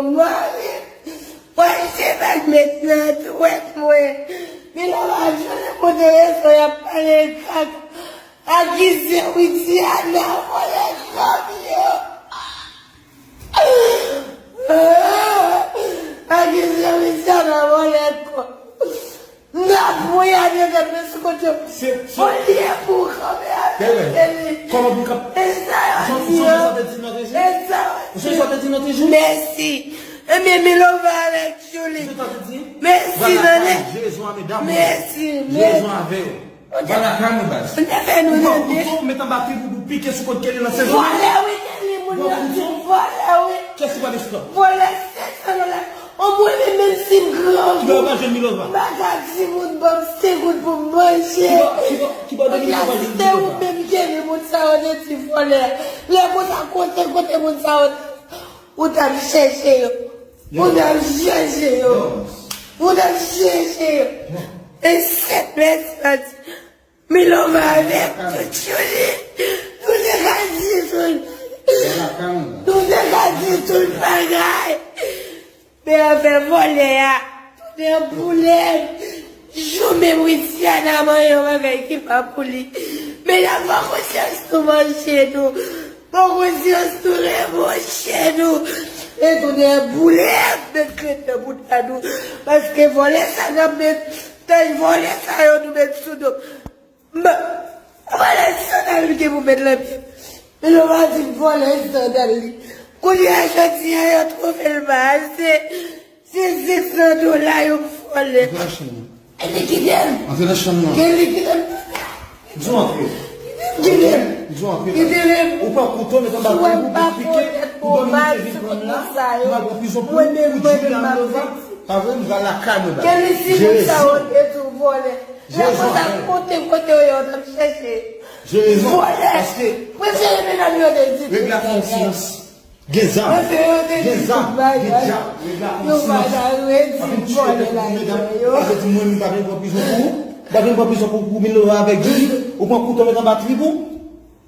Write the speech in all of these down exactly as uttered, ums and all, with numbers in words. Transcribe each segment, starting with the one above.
Mwen, mwen se pa met nan twèk mwen. Milova jodi kote rezon y ap pale kaka. Akize Widiana vòlè kòb yo. Akize Widiana vòlè kòb. N ap voye avèk ap sou kote. Se, se Olye pou kanpe avèk li. Kòman pou kanpe? E sa yo di yo. Ou sonje sa te di nan T G? E sa yo di yo. Ou sonje sa te di nan T G? Mèsi. Ebyen, Milova avèk Julie. Mèsi, tande. Mèsi, mèsi. Jere zon a medam. Mèsi, mèsi. Jere zon avè yo. Vwala, kalme baz. Ou pran kouto, ou met anba trip ou pou pike sou kont Kelly nan sezon. Vòlè wi, Kelly, moun yo di vòlè wi. Kiyès ki pral desann? Vòlè sèt san dola. O mwen menm, menm si m gran. Ki bò w pa jwenn Milova? M pa ka di moun ban m senk goud pou m manje. Ki bò, ki bò, ki bò de Milova jwenn Milova? Se ou menm ki ede moun sa yo te di vòlè. Lè konsa, kote, kote moun sa yo te, ou t ap chèche yo. Ou t ap chèche yo. Ou t ap chèche yo. E sèt mèsi, mèsi. Milova avèk tout Julie. Nou te ka di tout bagay. Nou te ka di tout bagay. Men afè vòlè a, tounen boulèt. Jou menm Widiana manyen yon bagay ki pa pou li. Men n ap pran konsyans nou manje nou. Pran konsyans nou rebwoche nou. E tounen boulèt, met krèt nan bouda nou. Paske vòlè sa n ap met, tan vòlè sa yo nou met sou do. M, vòlè sandal li gen pou met nan pye. Men nou pa di vòlè sandal li. Kounye a jodi a yo twouve l pa ase. Se sèt san dola yo vòlè. Antre nan chanm nan. E li kite m. Antre nan chanm nan. Gen li kite m. Di w antre. Kite m. Di w antre. Kite m. Ou pran kouto, met anba trip ou, pou pike, pou Dominique te vin pran m la, m al pran prizon pou, pou Julie a Milova. Pa vre, m pral lakay mwen, baz. Gen li si moun sa yo te di w vòlè. Lè konsa, kote, kote yo t ap chèche. Jere zon. Vòlè. Paske prefere medam yo te di tout bagay. Gen zam. Gen zam. Gen djab. Yo pa ta redi vòlè la yo. Sa vle di mwen menm pa vin pran prizon pou ou? Pa vin pran prizon pou, pou Milova avèk Julie? Ou pran kouto met anba trip ou?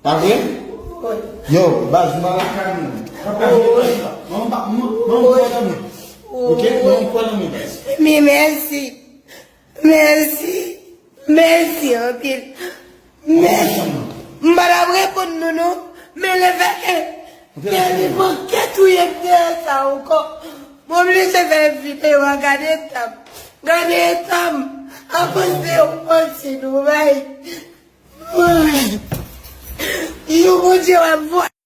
Pa vre? Yo, baz, nou pa lakay nou. Pa ka jwe konsa. Mwen pa, mwen, mwen pran nan men. Ok? Mwen pran nan men, baz. Men mèsi. Mèsi. Mèsi anpil. Mèsi. M pa t ap reponn nou non. Men lefètke Kelly manke touye m deyò sa ankò. M oblije fè videyo a, gade eta m. Gade eta m. Akoz de yon manti nou bay. Jou Bondye w ap vòlè.